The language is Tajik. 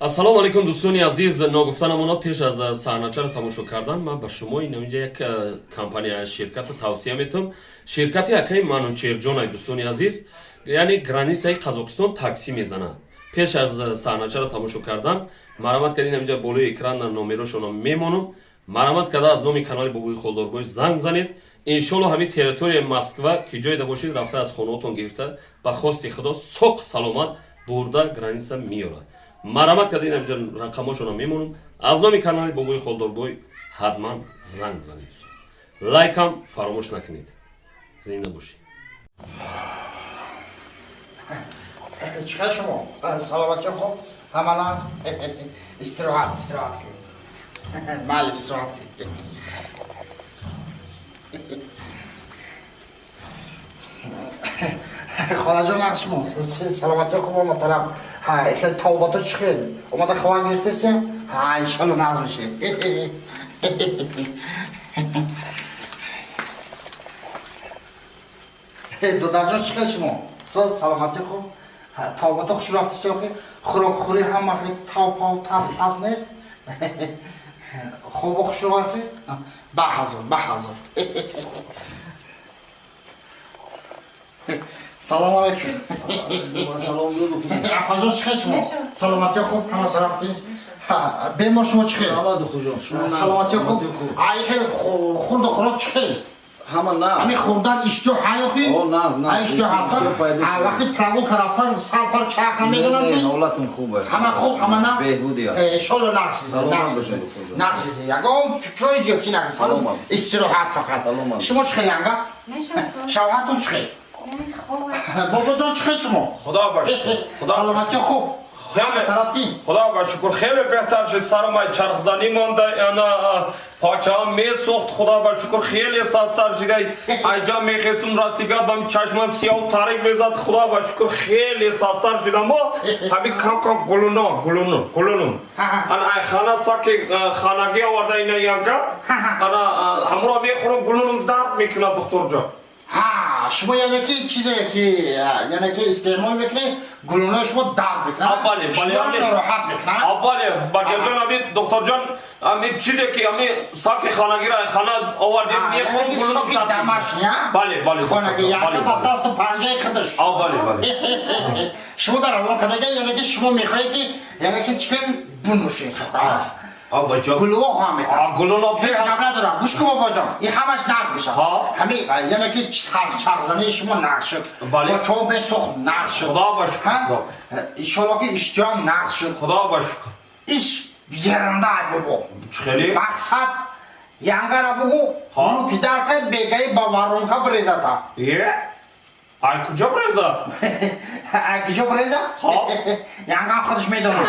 Ассалому алайкум, дӯстони азиз. Ногуфта намонад, пеш аз саҳначаро тамошо кардан ман ба шумо инҷа як компания, ширкатро тавсия метавам, ширкати акаи Манучерҷонай. Дӯстони азиз, яъне границаи Қазоқистон такси мезанад. Пеш аз саҳначаро тамошо кардан марамат карда, инҷа болои экран номерошонро мемонам. Марамат карда, аз номи канали Бобои Холдорбой занг занед. Иншолло, ҳамин территорияи Москва ки ҷойда бошед, рафта аз хонаотон гирифта, ба хости Худо соқ саломат бурда граница меёрад. Марамат карда, инҷа рақамошонро мемонам. Аз номи канали Бобои Холдорбой ҳатман занг занед, лайкам фаромӯш накунед. Зинда бошед. Чӣ шумо, саломатӣ хуб, ҳамана истироҳат, истироҳат кунед, майли, истироҳат кунед. Холаҷон, нақш шумо, саломатӣ хуб, ама тараф хеле тавбато чӣ хел омада хабар гирифтеся? Ҳа, иншалло, нағз мешед. Додарҷон, чӣ хел шумо, саломатӣ хуб, тавбато хуш рафтеся? Охи хӯрокхӯрӣ ҳама хел тав пав тас пас нест, хобо хуш рафти? Ба ҳазор, ба ҳазор. Салом алейкум. Салом. Апаҷон, чӣ хел шумо, саломатӣ хуб, ҳама тараф тинч, бемор шумо чӣ хел? Саломатӣ хуб, ай хел хурду хӯрок чӣ хел? Ҳама нағз. Ҳами хӯрдан иштиҳо ҳай охи? О, нағз, нағз. Иштиҳо ҳаст? Вақти прогулка рафтан сар пар чарх намезанад? Ҳолатон хуб аст. Ҳама хуб, ҳама нағз? Беҳбудӣ аст. Иншолло, нағз, нағз. Ягон фикрҳои зиёдтӣ накунед, истироҳат фақат. Шумо чӣ хел, янга? Шавҳартон чӣ хел? Бобоҷон, чӣ хел шумо? Худо ба шукр. Саломатӣ хуб? Хеле. Тарафтин. Худо ба шукр, хеле беҳтар шуд. Сарам ай чархзанӣ монда, ана почаам месӯхт. Худо ба шукр, хеле састар шуда. Айҷа мехестум, растига бам чашмам сиёҳу тарик мезад. Худо ба шукр, хеле састар шуда. Мо ҳами кам кам гулуно, гулуно, гулуно. Ана ай хана саки ханагӣ оварда ина янга. Ана ҳамуро мехӯрам, гулунум дард мекунад, духтурҷон. Ҳа, шумо яъне ки чизе ки яъне ки истеъмол мекунед, гулунои шумо дард мекунад? Бале, бале. Нороҳат мекунад? Бале, бакирҷон, ами докторҷон, ами чизе ки ами саки ханагиро хана овардем, мехӯрам, гулунум. Соки домашний? Бале, бале. Хонаги, яъне ба дасту панҷаи худаш. Бале, бале. Шумо дар равон кардага, яъне ки шумо мехоҳед ки яъне ки чӣ кунед, бинӯшед? Гулуо хоҳам мекард. Гулуно. Ҳеҷ гап надорам. Гӯш кун, бобоҷон, ин ҳамаш нағз мешавад. Ҳами яъне ки чархзании шумо нағз шуд, бо чов месӯхт, нағз шуд. Худо ба шукр. Иншолло, ки иштиҳоам нағз шуд. Худо ба шукр. Иш еранда, ай бобо. Хеле мақсад янгара бугу, гулу ки дар кай бегаи ба воронка бирезата. Е, ай куҷо биреза? Ай куҷо биреза, янгам худаш медонад.